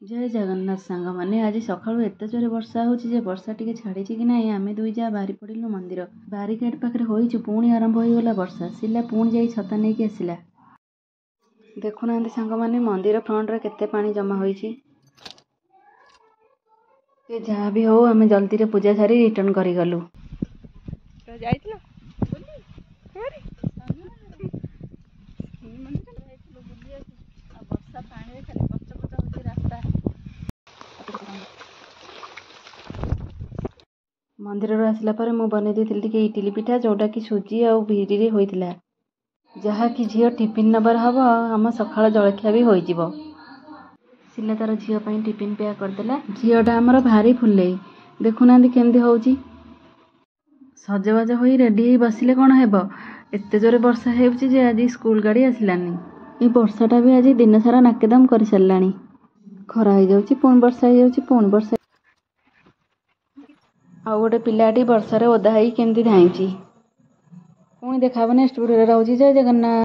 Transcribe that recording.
ଜୟ ଜଗନ୍ନାଥ ସାଙ୍ଗମାନେ। ଆଜି ସକାଳୁ ଏତେ ଜୋରେ ବର୍ଷା ହେଉଛି ଯେ ବର୍ଷା ଟିକେ ଛାଡ଼ିଛି କି ନାହିଁ, ଆମେ ଦୁଇ ଯା ବାହାରି ପଡ଼ିଲୁ ମନ୍ଦିର। ବ୍ୟାରିକେଡ୍ ପାଖରେ ହୋଇଛୁ, ପୁଣି ଆରମ୍ଭ ହୋଇଗଲା ବର୍ଷା। ଶିଲା ପୁଣି ଯାଇ ଛତା ନେଇକି ଆସିଲା। ଦେଖୁନାହାନ୍ତି ସାଙ୍ଗମାନେ, ମନ୍ଦିର ଫ୍ରଣ୍ଟରେ କେତେ ପାଣି ଜମା ହୋଇଛି। ସେ ଯାହା ବି ହଉ, ଆମେ ଜଲ୍ଦିରେ ପୂଜା ସାରି ରିଟର୍ଣ୍ଣ କରିଗଲୁ। ଯାଇଥିଲ ବର୍ଷା ପାଣିରେ ଖାଲି ପଚ ପଚ ହେଉଛି ରାସ୍ତା। ମନ୍ଦିରରୁ ଆସିଲା ପରେ ମୁଁ ବନେଇ ଦେଇଥିଲି ଟିକେ ଇଟିଲି ପିଠା, ଯେଉଁଟାକି ସୁଜି ଆଉ ବିରିରେ ହୋଇଥିଲା, ଯାହାକି ଝିଅ ଟିଫିନ୍ ନେବାର ହେବ ଆଉ ଆମ ସକାଳ ଜଳଖିଆ ବି ହୋଇଯିବ। ଶିଲା ତାର ଝିଅ ପାଇଁ ଟିଫିନ୍ ପ୍ୟାକ୍ କରିଦେଲା। ଝିଅଟା ଆମର ଭାରି ଫୁଲେଇ, ଦେଖୁନାହାନ୍ତି କେମିତି ହେଉଛି। ସଜବାଜ ହୋଇ ରେଡ଼ି ହେଇ ବସିଲେ କ'ଣ ହେବ, ଏତେ ଜୋରେ ବର୍ଷା ହେଉଛି ଯେ ଆଜି ସ୍କୁଲ ଗାଡ଼ି ଆସିଲାନି। ଏ ବର୍ଷାଟା ବି ଆଜି ଦିନସାରା ନାକେଦମ କରିସାରିଲାଣି। ଖରା ହେଇଯାଉଛି, ପୁଣି ବର୍ଷା ହେଇଯାଉଛି, ପୁଣି ବର୍ଷା। ଆଉ ଗୋଟେ ପିଲାଟି ବର୍ଷାରେ ଓଦା ହେଇକି କେମିତି ଧାଇଁଛି। ପୁଣି ଦେଖା ହେବ ନେକ୍ସଟ ଭିଡ଼ିଓରେ। ରହୁଛି, ଜୟ ଜଗନ୍ନାଥ।